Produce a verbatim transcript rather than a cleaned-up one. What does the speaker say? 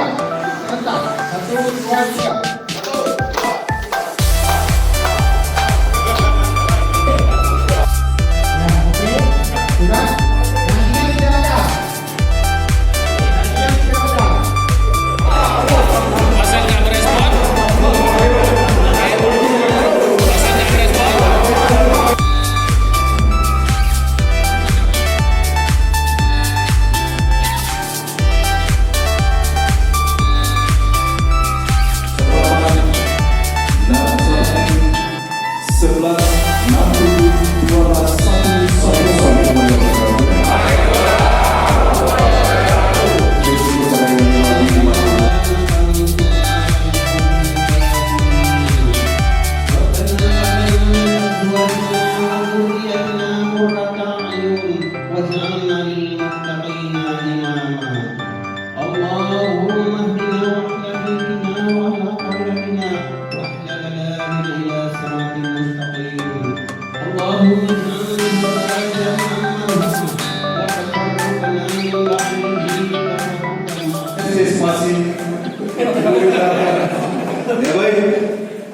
Serentak. Satu, dua, tiga. Nah, oke. Sudah? Nah, ini tidak ada. Nah, ini tidak ada. Pasang tak berespon. Pasang tak berespon. Sebelas enam tujuh, dua belas satu, satu satu. اللهم اهدنا واهد بيتنا واهل قريتنا واهل بلادنا إلى صراط مستقيم. اللهم اجعلنا هداة عمن هدى وتفرقنا من بعده تفرقا واحدا. Ya, baik.